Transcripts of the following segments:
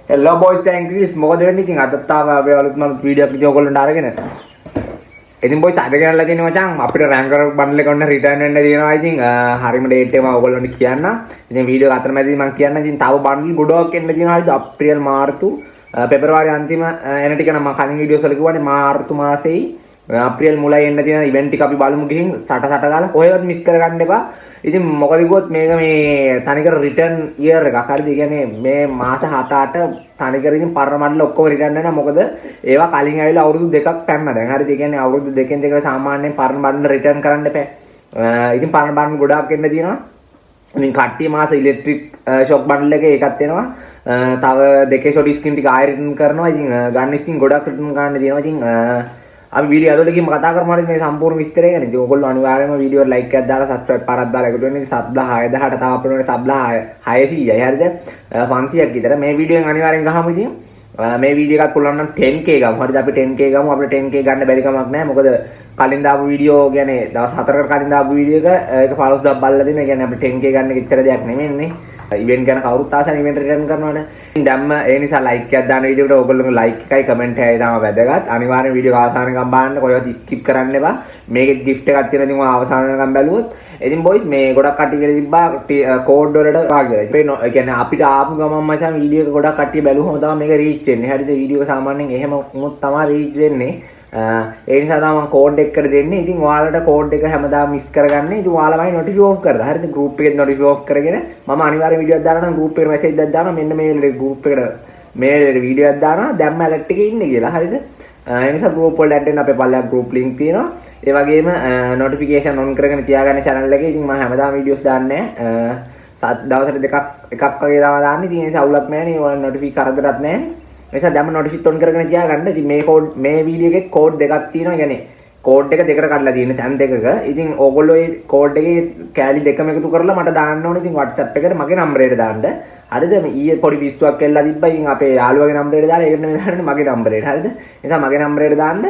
Hello boys and girls, මොකද වෙන්නේ? ඉතින් අදත් තාම අපේ අලුත්ම අලුත් වීඩියෝ එකක් ඉතින් ඔයගොල්ලන්ට අරගෙන. ඉතින් බොයිස්, අද ගෙනල්ලා තියෙන මචං අපිට රැංගර් බන්ඩල් එක ඔන්න රිටර්න් වෙන්න තියෙනවා. ඉතින් හරිම ඩේට් එක මම ඔයගොල්ලන්ට කියන්නම්. ඉතින් වීඩියෝ එක අතරමැදදී මම කියන්නම්. ඉතින් තව බන්ඩල් ගොඩක් එන්න තියෙනවා. හරිද? අප්‍රේල්, මාර්තු, පෙබරවාරි අන්තිම එන ටික නම් මම කලින් වීඩියෝස් වල කිව්වනේ. මාර්තු මාසෙයි අප්‍රේල් මුලයි එන්න තියෙන ඉවෙන්ට් ටික අපි බලමු ගිහින් සට සට ගාලා. කොහෙවත් මිස් කරගන්න එපා. ඉතින් මොකද කිව්වොත් මේක මේ තනිකර රිටර්න් ඉයර් එකක්. හරිද? ඒ කියන්නේ මේ මාස 7 8 තනිකර ඉතින් පරණ මඩල ඔක්කොම රිටර්න් වෙනවා. මොකද ඒවා කලින් ඇවිල්ලා අවුරුදු 2ක් පැන්න දැන්. හරිද? ඒ කියන්නේ අවුරුදු දෙකෙන් දෙකට සාමාන්‍යයෙන් පරණ බන්ඩල් රිටර්න් කරන්න එපා. ඉතින් පරණ බන්ඩල් ගොඩාක් එන්න තියෙනවා. ඉතින් කට්ටිය මාස ඉලෙක්ට්‍රික් ෂොක් බන්ඩල් එක ඒකත් එනවා. තව දෙකේ ෂොට් ස්කින් ටික ආයෙ රිටර්න් කරනවා. ඉතින් ගන් ස්කින් ගොඩක් රිටර්න් කරන්න තියෙනවා. ඉතින් අපි වීඩියෝ ඇතුළට ගිහින් කතා කරමු හරිද මේ සම්පූර්ණ විස්තරය ගැන. ඉතින් ඔයගොල්ලෝ අනිවාර්යයෙන්ම වීඩියෝ එකට ලයික් එකක් දාලා සබ්ස්ක්‍රයිබ් පාරක් දාලා එකතු වෙන්න. ඉතින් සබ්ලා 6000ට තව අපිට ඕනේ සබ්ලා 600යි, හරිද? 500ක් විතර. මේ වීඩියෝ එකෙන් අනිවාර්යෙන් ගහමු. ඉතින් මේ වීඩියෝ එකත් පුළුවන් නම් 10K ගමු. හරිද? අපි 10K ගමු. අපිට 10K ගන්න බැරි කමක් නැහැ. මොකද කලින් දාපු වීඩියෝ කියන්නේ දවස් 4කට කලින් දාපු වීඩියෝ එක ඒක 15000 බලලා දෙන. ඒ කියන්නේ අපිට 10K ගන්න එක ඉතර දෙයක් නෙමෙයිනේ. ඉවෙන්ට් ගැන කවුරුත් ආසයි ඉවෙන්ට් රිටර්න් කරනවනේ. ඉතින් දැම්ම ඒ නිසා ලයික් එකක් දාන වීඩියෝ එකට ඕගොල්ලෝගේ ලයික් එකයි කමෙන්ට් එකයි තමයි වැදගත්. අනිවාර්යෙන් වීඩියෝ එක අවසාන වෙනකම් බලන්න. කොහෙවත් ස්කිප් කරන්න එපා. මේකෙත් ගිෆ්ට් එකක් තියෙනවා ඉතින් ඔයා අවසාන වෙනකම් බැලුවොත්. ඉතින් බොයිස්, මේ ගොඩක් කට්ටිය කියලා තිබ්බා කෝඩ් වලට පා කියලා. ඒ කියන්නේ අපිට ආපු ගමන් මචං වීඩියෝ එක ගොඩක් කට්ටිය බැලුවම තමයි මේක රීච් වෙන්නේ. හරිද? වීඩියෝ එක සාමාන්‍යයෙන් එහෙම වුණොත් තමයි රීච් වෙන්නේ. ඒ නිසා තමයි මම කෝඩ් එකකට දෙන්නේ. ඉතින් ඔයාලට කෝඩ් එක හැමදාම මිස් කරගන්න. ඉතින් ඔයාලමයි නොටිෆයි ඔෆ් කරලා. හරිද? ගෲප් එකේ නොටිෆයි ඔෆ් කරගෙන මම අනිවාර්යෙන් වීඩියෝ එකක් දානවා නම් ගෲප් එකට මැසේජ් එකක් දානවා. මෙන්න මේ වෙලේ ගෲප් එකට මේ වෙලේ වීඩියෝ එකක් දානවා. දැම්ම ඇලර්ට් එකේ ඉන්නේ කියලා. හරිද? ඒ නිසා ගෲප් වලට ඇඩ් වෙන්න අපේ පල්ලෙහා ගෲප් ලින්ක් තියෙනවා. ඒ වගේම නොටිෆිකේෂන් ඔන් කරගෙන තියාගන්න චැනල් එකේ. ඉතින් මම හැමදාම වීඩියෝස් දාන්නේ නැහැ. දවසට දෙකක් එකක් වගේ තමයි දාන්නේ. ඉතින් ඒ නිසා අවුලක් නැහැ නේ. ඔයාලා නොටිෆයි කරදරයක් නැහැ නේ. නිසා දැම්ම නොටිෆිත් ඔන් කරගෙන තියාගන්න. ඉතින් මේ කෝඩ් මේ වීඩියෝ එකේ කෝඩ් දෙකක් තියෙනවා. ඒ කියන්නේ කෝඩ් එක දෙකට කඩලා තියෙන තැන් දෙකක. ඉතින් ඕගොල්ලෝ ඒ කෝඩ් එකේ කෑලි දෙකම එකතු කරලා මට දාන්න ඕනේ. ඉතින් WhatsApp එකට මගේ නම්බරයට දාන්න. හරිද? මේ ඊයේ පොඩි පිස්සුවක් වෙලා තිබ්බා. ඉතින් අපේ යාළුවගේ නම්බරයට දාලා ඒකට නෙමෙයි දාන්නේ, මගේ නම්බරයට. හරිද? නිසා මගේ නම්බරයට දාන්න.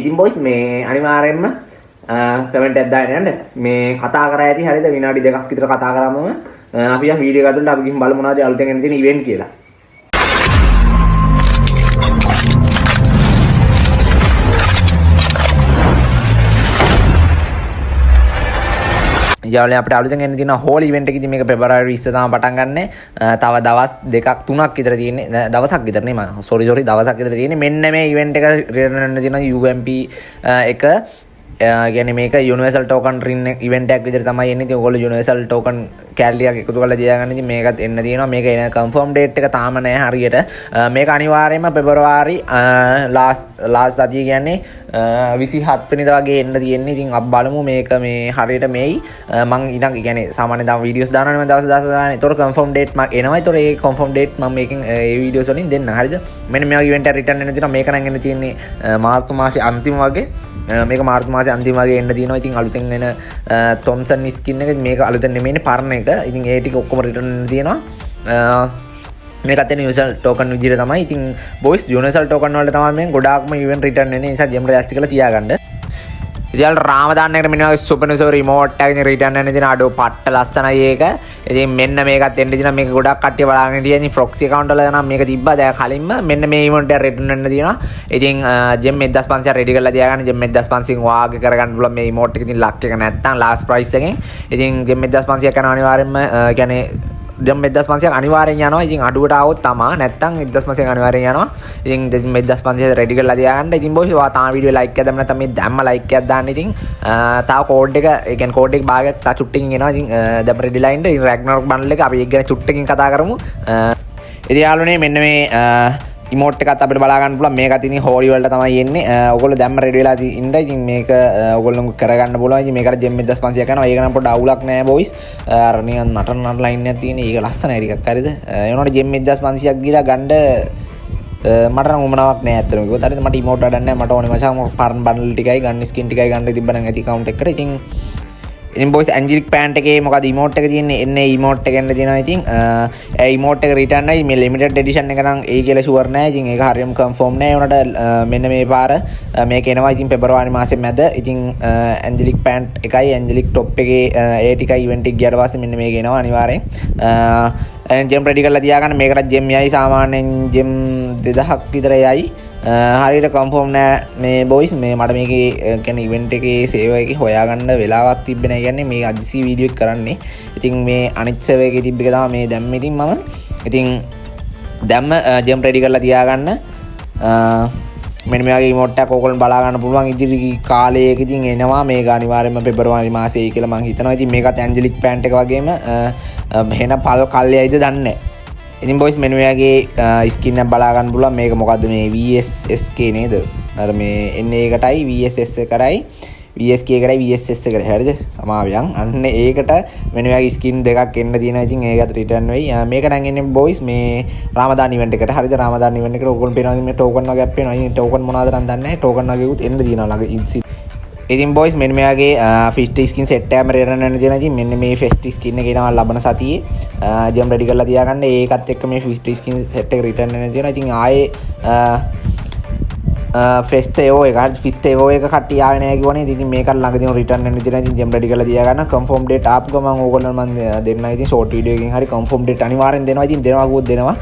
ඉතින් බොයිස්, මේ අනිවාර්යයෙන්ම කමෙන්ට් එකක් දාන්න යන්න. මේ කතා කරා ඇති, හරිද? විනාඩි 2ක් විතර කතා කරාමම අපි යන් වීඩියෝ එක ඇතුළට අපි ගිහින් බලමු මොනවද අලුතෙන් එන්න තියෙන ඉවෙන්ට් කියලා. යාළුවනේ, අපිට අලුතෙන් එන්න තියෙන හෝල් ඉවෙන්ට් එක. ඉතින් මේක පෙබරවාරි 20 තමයි පටන් ගන්නෙ. තව දවස් දෙකක් තුනක් විතර තියෙන්නේ. දවසක් විතර නේ මම, සෝරි සෝරි, දවසක් විතර තියෙන්නේ. මෙන්න මේ ඉවෙන්ට් එක රිටර්න් වෙන්න තියෙනවා UMP එක. කියන්නේ මේක යුනිවර්සල් ටෝකන් රින් ඉවෙන්ට් එකක් විදිහට තමයි එන්නේ. ඉතින් ඔයගොල්ලෝ යුනිවර්සල් ටෝකන් කැලරි එකක් එකතු කරලා තියාගන්න. ඉතින් මේකත් එන්න තියෙනවා. මේක එන කන්ෆර්ම් ඩේට් එක තාම නෑ හරියට. මේක අනිවාර්යයෙන්ම පෙබරවාරි ලාස්ට් ලාස්ට් සතිය, කියන්නේ 27 වෙනිදා වගේ එන්න තියෙන්නේ. ඉතින් අපි බලමු මේක මේ හරියට මේයි. මං ඊළඟ කියන්නේ සාමාන්‍යයෙන් තාම වීඩියෝස් දානවනේ මං දවස් දවස් ගානේ. ඒතකොට කන්ෆර්ම් ඩේට් මං එනවා. ඒතකොට ඒ කන්ෆර්ම් ඩේට් මං මේකෙන් ඒ වීඩියෝස් වලින් දෙන්න. හරිද? මෙන්න මේ වගේ ඉවෙන්ට් එක රිටර්න් එන්න තියෙනවා. මේක නම් එන්න තියෙන්නේ මාර්තු මාසේ අන්තිම වගේ. මේක මාර්තු මාසේ අන්තිම වගේ එන්න තියෙනවා. ඉතින් අලුතෙන් එන තොම්සන් ස්කින් එක මේක අලුතෙන් නෙමෙයිනේ, පරණ එක. ඉතින් ඒ ටික ඔක්කොම රිටර්න් එන්න තියෙනවා. මේකත් එන යුනිවර්සල් ටෝකන් විදිහට තමයි. ඉතින් බොයිස්, යුනිවර්සල් ටෝකන් වලට තමයි මේ ගොඩාක්ම ඉවෙන්ට් රිටර්න් එන්නේ. ඒ නිසා ජෙම් රැස්ටි කරලා තියාගන්න. ඉතින් රාමදාන් එකට මෙන්න වගේ සුපර් නිසෝ රිමෝට් එකක් ඉතින් රිටර්න් වෙන ඉතින් අඩෝ පට්ට ලස්සනයි ඒක. ඉතින් මෙන්න මේකත් එන්න ඉතින් මේක ගොඩක් කට්ටිය බලාගෙන හිටියා. ඉතින් ප්‍රොක්සි ඇකවුන්ට් වල නම් මේක තිබ්බා. දැන් කලින්ම මෙන්න මේ ඉවෙන්ට් එක රිටර්න් වෙන්න තියෙනවා. ඉතින් ජෙම් 1500 රෙඩි කරලා තියාගන්න. ජෙම් 1500න් වාගේ කරගන්න පුළුවන් මේ ඉමෝට් එක. ඉතින් ලක් එක නැත්තම් ලාස්ට් ප්‍රයිස් එකෙන්. ඉතින් ජෙම් 1500ක් යනවා අනිවාර්යෙන්ම. ඒ කියන්නේ ජෙම් 1500ක් අනිවාර්යෙන් යනවා. ඉතින් අඩුවට ආවොත් තමා, නැත්තම් 1500ක් අනිවාර්යෙන් යනවා. ඉතින් ජෙම් 1500 රෙඩි කරලා තියාගන්න. ඉතින් බොයිස්, ඔයා තාම වීඩියෝ ලයික් එකක් දැම්ම නැත්නම් මේ දැම්ම ලයික් එකක් දාන්න. ඉතින් තව කෝඩ් එක, ඒ කියන්නේ කෝඩ් එක භාගයක් තව චුට්ටකින් එනවා. ඉතින් දැන් රෙඩි ලයින් ඉතින් රැග්නරොක් බන්ඩල් එක අපි ඒක ගැන චුට්ටකින් කතා කරමු. ඉතින් යාළුවනේ, මෙන්න මේ ඉමෝට් එකත් අපිට බලා ගන්න පුළුවන්. මේකත් ඉතින් හෝලි වලට තමයි එන්නේ. ඔයගොල්ලෝ දැම්ම රෙඩි වෙලා ඉන්න. ඉතින් මේක ඔයගොල්ලෝ කරගන්න පුළුවන්. ඉතින් මේකට ජෙම් 1500ක් යනවා. ඒක නම් පොඩ්ඩ අවුලක් නෑ බොයිස්. අර නිකන් නටන නටන ලයින් එකක් තියෙන. ඒක ලස්සනයි ටිකක්. හරිද? ඒ වුණාට ජෙම් 1500ක් දීලා ගන්න මට නම් උවමනාවක් නෑ ඇත්තටම කිව්වොත්. හරිද? මට ඉමෝට් වැඩක් නෑ. මට ඕනේ මචං පරණ බන්ඩල් ටිකයි ගන් ස්කින් ටිකයි ගන්න තිබ්බනම් ඇති කවුන්ට් එකට. ඉතින් ඉතින් බොයිස්, ඇන්ජලික් පෑන්ට් එකේ මොකද ඉමෝට් එක තියෙන්නේ? එන්නේ ඉමෝට් එක එන්න තියෙනවා. ඉතින් ඒ ඉමෝට් එක රිටර්න් වෙයි. මේ ලිමිටඩ් එඩිෂන් එක නම් ඒ කියලා ෂුවර් නෑ. ඉතින් ඒක හරියම කන්ෆර්ම් නෑ. ඒ වුණාට මෙන්න මේ පාර මේක එනවා ඉතින් පෙබරවාරි මාසේ මැද. ඉතින් ඇන්ජලික් පෑන්ට් එකයි ඇන්ජලික් ටොප් එකේ ඒ ටිකයි ඉවෙන්ට් එක ගියාට පස්සේ මෙන්න මේක එනවා අනිවාර්යෙන්. ජෙම් රෙඩි කරලා තියාගන්න. මේකටත් ජෙම් යයි, සාමාන්‍යයෙන් ජෙම් 2000ක් විතර යයි. හරියට කන්ෆර්ම් නෑ මේ බොයිස්. මේ මට මේකේ කියන්නේ ඉවෙන්ට් එකේ සර්වර් එකේ හොයාගන්න වෙලාවක් තිබ්බේ නෑ. කියන්නේ මේ අදිසි වීඩියෝ එක කරන්නේ. ඉතින් මේ අනිත් සර්වර් එකේ තිබ්බ එක තමයි මේ දැම්මේ. ඉතින් මම ඉතින් දැම්ම ජෙම් රෙඩි කරලා තියාගන්න. මෙන්න මේ වගේ ඉමෝට් එකක් ඕගොල්ලන් බලා ගන්න පුළුවන් ඉදිරි කාලයක. ඉතින් එනවා මේක අනිවාර්යයෙන්ම පෙබරවාරි මාසයේ කියලා මං හිතනවා. ඉතින් මේකත් ඇන්ජලික් පෑන්ට් එක වගේම එහෙන පල් කල්යයිද දන්නේ නැහැ. ඉතින් බොයිස්, මෙන්න මේ වගේ ස්කින් එකක් බලා ගන්න පුළුවන්. මේක මොකද්ද මේ VSSK නේද? අර මේ එන්නේ ඒකටයි VSS එකටයි VSK එකටයි VSS එකට, හරිද? සමාවයන්. අන්න ඒකට මෙන්න මේ වගේ ස්කින් දෙකක් එන්න තියෙනවා. ඉතින් ඒකත් රිටර්න් වෙයි. මේක නම් එන්නේ බොයිස් මේ රාමදාන් ඉවෙන්ට් එකට, හරිද? රාමදාන් ඉවෙන්ට් එකට ඕගොල්ලෝ පේනවා මේ ටෝකන් වගේක් පේනවා. ඉතින් ටෝකන් මොනවද නම් දන්නේ නැහැ. ටෝකන් වගේකුත් එන්න තියෙනවා ළඟ ඉන්සි. ඉතින් බොයිස්, මෙන්න මේ වගේ ෆිස්ට් ස්කින් සෙට් එකක්ම රිටර්න් වෙන්න තියෙනවා. ඉතින් මෙන්න මේ ෆිස්ට් ස්කින් එක එනවා ලබන සතියේ. ජෙම් රෙඩි කරලා තියාගන්න. ඒකත් එක්ක මේ ෆිස්ට් ස්කින් සෙට් එක රිටර්න් වෙන්න තියෙනවා. ඉතින් ආයේ ෆෙස්ට් ඒවෝ එක හරි, ෆිස්ට් ඒවෝ එක කට්ටිය ආවේ නෑ කිව්වනේ. ඉතින් මේකත් ළඟදීම රිටර්න් වෙන්න තියෙනවා. ඉතින් ජෙම් රෙඩි කරලා තියාගන්න. කන්ෆර්ම් ඩේට් ආපු ගමන් ඕගොල්ලෝ මම දෙන්න. ඉතින් ෂෝට් වීඩියෝ එකකින් හරි කන්ෆර්ම් ඩේට් අනිවාර්යෙන් දෙනවා. ඉතින් දෙනවා කිව්වොත් දෙනවා.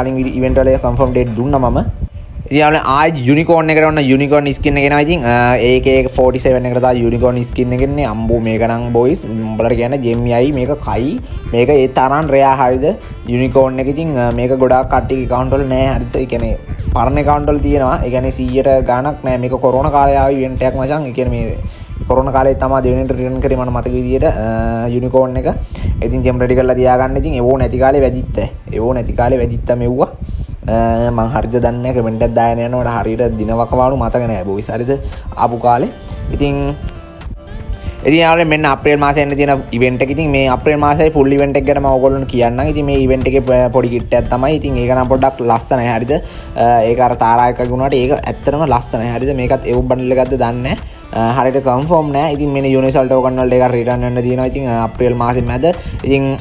කලින් ඉවෙන්ට් වල කන්ෆර්ම් ඩේට් දුන්නා මම. ඉතින් යාළුවනේ, ආයෙ යුනිකෝන් එකට ඔන්න යුනිකෝන් ස්කින් එක එනවා. ඉතින් ඒක ඒක 47 එකට තමයි යුනිකෝන් ස්කින් එක එන්නේ. අම්බෝ, මේක නම් බොයිස් උඹලට කියන්නේ ජෙම් යයි. මේක කයි. මේක ඒ තරම් රෙයා, හරිද, යුනිකෝන් එක. ඉතින් මේක ගොඩාක් කට්ටියගේ ඇකවුන්ට් වල නෑ, හරිද? ඒ කියන්නේ පරණ ඇකවුන්ට් වල තියෙනවා. ඒ කියන්නේ 100ට ගාණක් නෑ. මේක කොරෝනා කාලේ ආව ඉවෙන්ට් එකක් මචං. ඒ කියන්නේ මේ කොරෝනා කාලේ තමයි දෙවෙනිට රිටර්න් කරේ මට මතක විදියට යුනිකෝන් එක. ඉතින් ජෙම් රෙඩි කරලා තියාගන්න. ඉතින් එවෝ නැති කාලේ වැදිත්ත. එවෝ නැති කාලේ වැදිත්ත මෙව්වා. මං හරිද දන්නේ නැහැ. කමෙන්ට් එකක් දාගෙන යනවා. මට හරියට දින වකවානු මතක නෑ බොයිස්, හරිද, ආපු කාලේ. ඉතින් ඉතින් යාළුවනේ, මෙන්න අප්‍රේල් මාසේ එන්න තියෙන ඉවෙන්ට් එක. ඉතින් මේ අප්‍රේල් මාසයේ ෆුල් ඉවෙන්ට් එක ගැන මම ඔයගොල්ලන්ට කියන්නම්. ඉතින් මේ ඉවෙන්ට් එකේ පොඩි කිට් එකක් තමයි. ඉතින් ඒක නම් පොඩ්ඩක් ලස්සනයි, හරිද? ඒක අර තාරා එකක් වුණාට ඒක ඇත්තටම ලස්සනයි, හරිද? මේකත් එව් බන්ඩල් එකක්ද දන්නේ නැහැ. හරියට කන්ෆර්ම් නෑ. ඉතින් මෙන්න යුනිවර්සල් ටෝකන් වලට ඒක රිටර්න් වෙන්න තියෙනවා. ඉතින් අප්‍රේල් මාසේ මැද. ඉතින්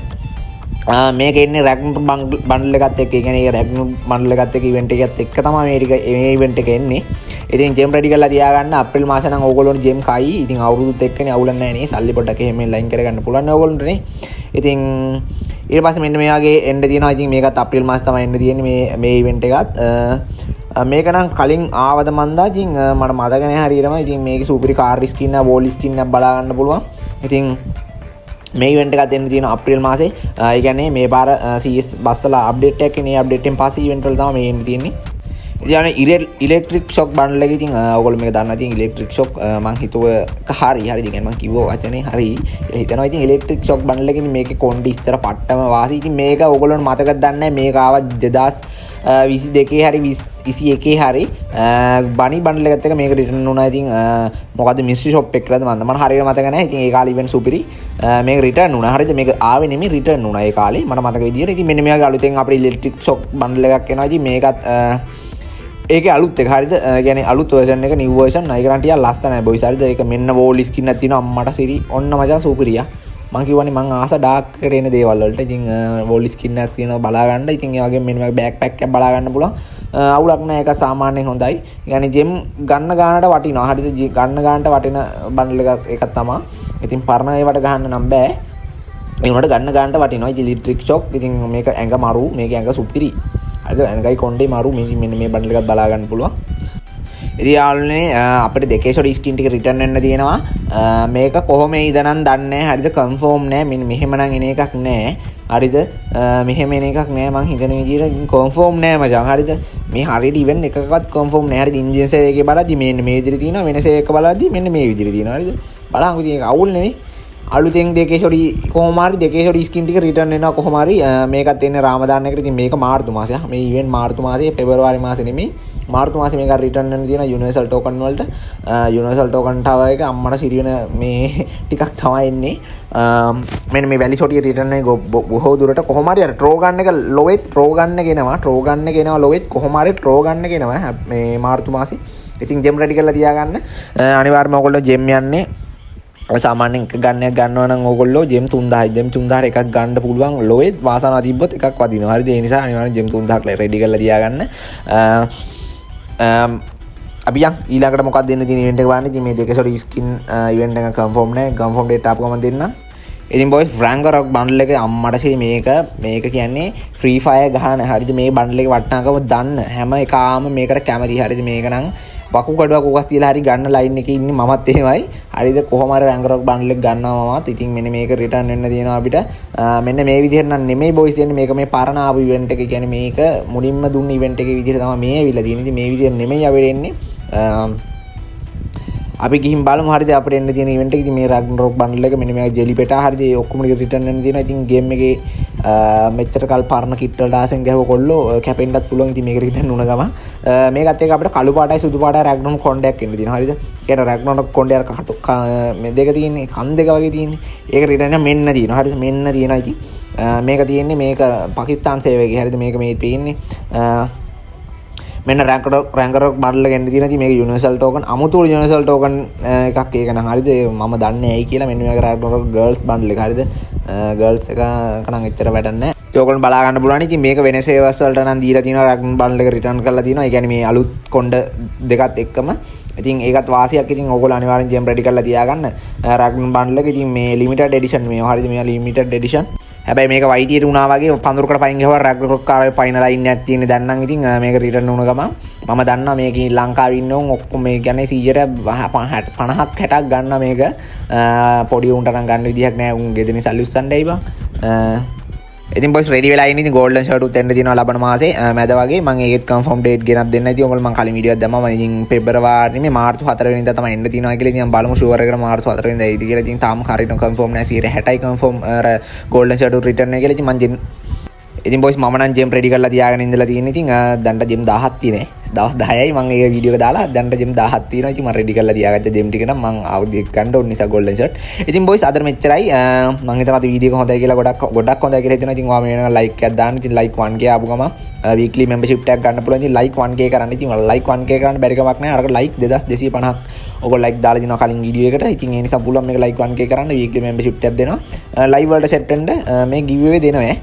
මේක එන්නේ රැග්නර් බන්ඩල් එකත් එක්ක. ඒ කියන්නේ ඒ රැග්නර් බන්ඩල් එකත් එක්ක ඉවෙන්ට් එකත් එක්ක තමයි මේ ටික මේ ඉවෙන්ට් එක එන්නේ. ඉතින් ජෙම් රෙඩි කරලා තියාගන්න. අප්‍රේල් මාසේ නම් ඕගොල්ලෝන්ට ජෙම් කයි. ඉතින් අවුරුදුත් එක්කනේ, අවුලක් නැහැ නේ. සල්ලි පොඩ්ඩක් එහෙම ලයින් කරගන්න පුළුවන් නේ ඕගොල්ලන්ට නේ. ඉතින් ඊට පස්සේ මෙන්න මේ වගේ එන්න තියෙනවා. ඉතින් මේකත් අප්‍රේල් මාසේ තමයි එන්න තියෙන්නේ මේ මේ ඉවෙන්ට් එකත්. මේක නම් කලින් ආවද මන්දා? ඉතින් මට මතක නෑ හරියටම. ඉතින් මේකේ සුපිරි කාර් ස්කින් එක, වෝල් ස්කින් එකක් බලා ගන්න පුළුවන්. ඉතින් මේ ඉවෙන්ට් එකත් එන්න තියෙන අප්‍රේල් මාසේ. ඒ කියන්නේ මේ පාර CS බස් වල අප්ඩේට් එකක් එන්නේ. අප්ඩේට් එකෙන් පස්සේ ඉවෙන්ට් වල තමයි මේ එන්න තියෙන්නේ. ඉතින් අනේ ඉලෙක්ට්‍රික් ෂොක් බන්ඩල් එක. ඉතින් ඔයගොල්ලෝ මේක දන්නවා. ඉතින් ඉලෙක්ට්‍රික් ෂොක් මං හිතුව එක හරි හරි. ඉතින් මං කිව්ව වචනේ හරි කියලා හිතනවා. ඉතින් ඉලෙක්ට්‍රික් ෂොක් බන්ඩල් එක, ඉතින් මේකේ කොණ්ඩේ ඉස්සර පට්ටම වාසි. ඉතින් මේක ඔයගොල්ලන්ට මතකද දන්නේ නැහැ. මේක ආවා 2022 හරි 21 හරි බනි බන්ඩල් එකත් එක්ක මේක රිටර්න් වුණා. ඉතින් මොකද්ද මිස්ට්‍රි ෂොප් එක කියලාද මන්ද, මට හරියට මතක නැහැ. ඉතින් ඒ කාලේ ඉවෙන්ට් සුපිරි. මේක රිටර්න් වුණා, හරිද? මේක ආවේ නෙමෙයි, රිටර්න් වුණා ඒ කාලේ මට මතක විදියට. ඉතින් මෙන්න මේ වගේ අලුතෙන් අපේ ඉලෙක්ට්‍රික් ෂොක් බන්ඩල් එකක් එනවා. ඉතින් මේකත් ඒකේ අලුත් එක, හරිද? ඒ කියන්නේ අලුත් වර්ෂන් එක, නිව් වර්ෂන්. ඒක නම් ටිකක් ලස්සනයි බොයිස්, හරිද? ඒක මෙන්න වෝල් ස්කින් එකක් තියෙනවා. අම්මට සිරි, ඔන්න මචං සුපිරියා. මං කිව්වනේ මං ආස ඩාර්ක් එකට එන දේවල් වලට. ඉතින් වෝල් ස්කින් එකක් තියෙනවා බලා ගන්න. ඉතින් ඒ වගේම මෙන්න මේ බෑක් පැක් එකක් බලා ගන්න පුළුවන්. අවුලක් නෑ, ඒක සාමාන්‍යයෙන් හොඳයි. ඒ කියන්නේ ජෙම් ගන්න ගානට වටිනවා, හරිද? ගන්න ගානට වටින බන්ඩල් එකක් ඒකක් තමයි. ඉතින් පරණ ඒවට ගහන්න නම් බෑ. ඒ වුණාට ගන්න ගානට වටිනවා. ඉතින් ඉලෙක්ට්‍රික් ෂොක්. ඉතින් මේක ඇඟ මරු, මේක ඇඟ සුපිරි, හරිද? ඇඟයි කොණ්ඩේ මරු. මේ මෙන්න මේ බන්ඩල් එකක් බලා ගන්න පුළුවන්. ඉතින් යාළුවනේ, අපිට දෙකේ ෂොට් ස්කින් ටික රිටර්න් වෙන්න තියෙනවා. මේක කොහොම එයිද නම් දන්නේ නෑ, හරිද? කන්ෆර්ම් නෑ. මෙන්න මෙහෙම නම් එන එකක් නෑ, හරිද? මෙහෙම එන එකක් නෑ මං හිතන විදිහට. කන්ෆර්ම් නෑ මචං, හරිද? මේ හරියට ඉවෙන්ට් එකකවත් කන්ෆර්ම් නෑ, හරිද? ඉන්ජින් සේව් එකේ බලද්දි මෙන්න මේ විදිහට තියෙනවා. වෙන සේව් එක බලද්දි මෙන්න මේ විදිහට තියෙනවා, හරිද? බලන්කො ඉතින් ඒක අවුල් නේ. අලුතෙන් දෙකේ ෂොටි කොහොම හරි දෙකේ ෂොටි ස්කින් ටික රිටර්න් වෙනවා කොහොම හරි. මේකත් එන්නේ රාමදාන් එකට. ඉතින් මේක මාර්තු මාසය. මේ ඉවෙන්ට් මාර්තු මාසයේ, පෙබරවාරි මාසේ නෙමෙයි, මාර්තු මාසේ මේක රිටර්න් වෙන්න තියෙන යුනිවර්සල් ටෝකන් වලට. යුනිවර්සල් ටෝකන් ටවර් එක අම්මට සිරි වෙන මේ ටිකක් තමයි එන්නේ. මෙන්න මේ වැලි ෂොටිය රිටර්න් වෙන්නේ බොහෝ දුරට කොහොම හරි. අර ට්‍රෝ ගන්න එක ලොවෙත් ට්‍රෝ ගන්න එක එනවා. ට්‍රෝ ගන්න එක එනවා ලොවෙත් කොහොම හරි ට්‍රෝ ගන්න එක එනවා මේ මාර්තු මාසේ. ඉතින් ජෙම් රෙඩි කරලා තියාගන්න. අනිවාර්යයෙන්ම ඔයගොල්ලෝ ජෙම් යන්නේ සාමාන්‍යයෙන් එක ගන්න එකක් ගන්නවා නම් ඕගොල්ලෝ ජෙම් 3000යි. ජෙම් 3000 එකක් ගන්න පුළුවන් ලොවෙත්. වාසනාව තිබ්බොත් එකක් වදිනවා, හරිද? ඒ නිසා අනිවාර්යෙන් ජෙම් 3000ක් රෙඩි කරලා තියාගන්න. අපි යන් ඊළඟට මොකක්ද දෙන්න තියෙන ඉවෙන්ට් එක බලන්න. ඉතින් මේ දෙකේ සොරි ස්කින් ඉවෙන්ට් එක කන්ෆර්ම් නෑ. කන්ෆර්ම් ඩේට් ආපු ගමන් දෙන්නම්. ඉතින් බොයිස්, රැග්නරොක් බන්ඩල් එක අම්මට සිරි. මේක මේක කියන්නේ ෆ්‍රී ෆයර් ගහන, හරිද? මේ බන්ඩල් එකේ වටිනාකම දන්න හැම එකාම මේකට කැමති, හරිද? මේක නම් වකුගඩුවක් උගස් තියලා හරි ගන්න ලයින් එකේ ඉන්නේ. මමත් එහෙමයි, හරිද? කොහොම හරි රැග්නරොක් බන්ඩල් එක ගන්නවා මමත්. ඉතින් මෙන්න මේක රිටර්න් වෙන්න තියෙනවා අපිට. මෙන්න මේ විදිහට නම් නෙමෙයි බොයිස් එන්නේ. මේක මේ පරණ ආපු ඉවෙන්ට් එක කියන්නේ මේක මුලින්ම දුන්න ඉවෙන්ට් එකේ විදිහට තමයි මේ ඇවිල්ලා තියෙන්නේ. ඉතින් මේ විදිහට නෙමෙයි අපිට එන්නේ. අපි ගිහින් බලමු, හරිද, අපිට එන්න තියෙන ඉවෙන්ට් එක. ඉතින් මේ රැග්නරොක් බන්ඩල් එක, මෙන්න මේ ජෙලි පෙටා, හරිද, ඒ ඔක්කොම ටික රිටර්න් වෙන්න තියෙනවා. ඉතින් ගේම් එකේ මෙච්චර කල් පරණ කිට් වලට ආසෙන් ගැහුව කොල්ලෝ කැපෙන්නත් පුළුවන් ඉතින් මේක රිටර්න් වුණ ගමන්. මේකත් එක්ක අපිට කළු පාටයි සුදු පාටයි රැග්නරොක් කොණ්ඩයක් එන්න තියෙනවා, හරිද? ඒ කියන්නේ රැග්නරොක් කොණ්ඩේ අර කටු මේ දෙක තියෙන්නේ, කන් දෙක වගේ තියෙන්නේ. ඒක රිටර්න් එක මෙන්න තියෙනවා, හරිද? මෙන්න තියෙනවා. ඉතින් මේක තියෙන්නේ මේක පාකිස්තාන් සේවකේ, හරිද? මේක මේ තියෙන්නේ. මෙන්න රැග්නරොක් රැග්නරොක් බන්ඩල් එක එන්න තියෙනවා. ඉතින් මේක යුනිවර්සල් ටෝකන්, අමුතු යුනිවර්සල් ටෝකන් එකක් ඒක නම්, හරිද? මම දන්නේ ඇයි කියලා. මෙන්න මේක රැග්නරොක් ගර්ල්ස් බන්ඩල් එක, හරිද? ගර්ල්ස් එක නම් එච්චර වැඩක් නැහැ. ඉතින් ඔයගොල්ලෝ බලා ගන්න පුළුවන්. ඉතින් මේක වෙන සේවස් වලට නම් දීලා තියෙනවා. රැග්නරොක් බන්ඩල් එක රිටර්න් කරලා තියෙනවා. ඒ කියන්නේ මේ අලුත් කොණ්ඩ දෙකත් එක්කම. ඉතින් ඒකත් වාසියක්. ඉතින් ඔයගොල්ලෝ අනිවාර්යෙන් ජෙම් රෙඩි කරලා තියාගන්න රැග්නරොක් බන්ඩල් එක. ඉතින් මේ ලිමිටඩ් එඩිෂන් මේවා, හරිද? මේවා ලිමිටඩ් එඩිෂන්. හැබැයි මේක වයිටියට වුණා වගේ පඳුරකට පයින් ගහුවා රැග්නරොක් කාරේ පයින් ලයින් එකක් තියෙන දැන් නම්. ඉතින් මේක රිටර්න් වුණ ගමන් මම දන්නවා මේක ලංකාවේ ඉන්න උන් ඔක්කොම මේ කියන්නේ 100ට 50ක් 60ක් ගන්න මේක. පොඩි උන්ට නම් ගන්න විදිහක් නෑ. උන් ගෙදරින් සල්ලි උස්සන්න බං. ඉතින් බොයිස්, රෙඩි වෙලා ඉන්නේ. ඉතින් ගෝල්ඩන් ෂර්ට් උත් එන්න තියෙනවා ලබන මාසේ මැද වගේ. මං ඒකෙත් කන්ෆර්ම් ඩේට් ගෙනත් දෙන්න. ඉතින් ඔයගොල්ලෝ මං කලින් වීඩියෝ එකක් දැම්මා. මං ඉතින් පෙබරවාරි නෙමෙයි, මාර්තු 4 වෙනිදා තමයි එන්න තියෙනවා කියලා. ඉතින් බලමු ෂුවර් එකට මාර්තු 4 වෙනිදා එයිද කියලා. ඉතින් තාම හරියට කන්ෆර්ම් නෑ. 60යි කන්ෆර්ම් අර ගෝල්ඩන් ෂර්ට් උත් රිටර්න් එක කියලා. ඉතින් මං ජෙම් ඉතින් බොයිස්, මම නම් ජෙම් රෙඩි කරලා තියාගෙන ඉඳලා තියෙන්නේ. ඉතින් දැන්ට ජෙම් 1000ක් තියෙනේ. දවස් 10යි මං ඒ වීඩියෝ එක දාලා. දැන්ට ජෙම් 1000ක් තියෙනවා. ඉතින් මං රෙඩි කරලා තියාගත්ත ජෙම් ටික නම් මං ආවුදි ගන්න ඕන නිසා ගෝල්ඩන් ෂර්ට්. ඉතින් බොයිස්, අද මෙච්චරයි. මං හිතනවා අද වීඩියෝ එක හොඳයි කියලා, ගොඩක් ගොඩක් හොඳයි කියලා හිතෙනවා. ඉතින් ඔයා මේ වෙනකන් ලයික් එකක් දාන්න. ඉතින් ලයික් 1K ආපු ගමන් වීක්ලි මෙම්බර්ෂිප් එකක් ගන්න පුළුවන්. ඉතින් ලයික් 1K කරන්න. ඉතින් ලයික් 1K කරන්න බැරි කමක් නෑ. අරක ලයික් 2250ක් ඔයගොල්ලෝ ලයික් දාලා දිනවා කලින් වීඩියෝ එකට. ඉතින් ඒ නිසා පුළුවන් මේක ලයික් 1K කරන්න, වීක්ලි මෙම්බර්ෂිප් එකක් දෙනවා. ලයිව් වලට සෙට් වෙන්න මේ ගිව් අවේ දෙනවා ඈ.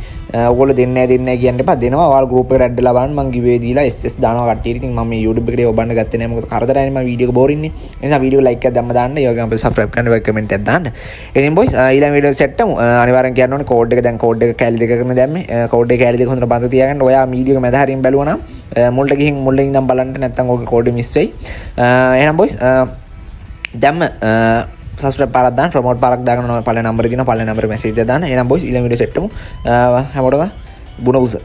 ඔයගොල්ලෝ දෙන්නේ නැහැ දෙන්නේ නැහැ කියන්න එපා. දෙනවා. ඔයාලා ගෲප් එකට ඇඩ් වෙලා බලන්න. මං ගිව් අවේ දීලා SS දානවා කට්ටියට. ඉතින් මම මේ YouTube එකට ඔබන්න ගත්තේ නෑ. මොකද කරදරයිනේ මම වීඩියෝ එක බෝරින් නේ. ඒ නිසා වීඩියෝ ලයික් එකක් දැම්ම දාන්න. ඒ වගේම අපිට සබ්ස්ක්‍රයිබ් කරන්න, ඔය කමෙන්ට් එකක් දාන්න. ඉතින් බොයිස්, ඊළඟ වීඩියෝ සෙට් වෙමු. අනිවාර්යෙන් කියන්න ඕනේ කෝඩ් එක. දැන් කෝඩ් එක කැලි දෙකකම දැම්මේ. කෝඩ් එක කැලි දෙක හොඳට බඳ තියාගන්න. ඔයා වීඩියෝ එක මැද හරියෙන් බැලුවා නම් මුලට ගිහින් මුලින් ඉඳන් බලන්න. නැත්නම් ඔයගේ කෝඩ් මිස් වෙයි. එහෙනම් බොයිස්, දැම්ම සබ්ස්ක්‍රයිබ් පාරක් දාන්න, ප්‍රොමෝට් පාරක් දාගන්න ඕන. පළවෙනි නම්බරේ තියෙනවා. පළවෙනි නම්බරේ මැසේජ් එකක් දාන්න. එහෙනම් බොයිස්, ඊළඟ වීඩියෝ සෙට් වෙමු. හැමෝටම බුණ බුස.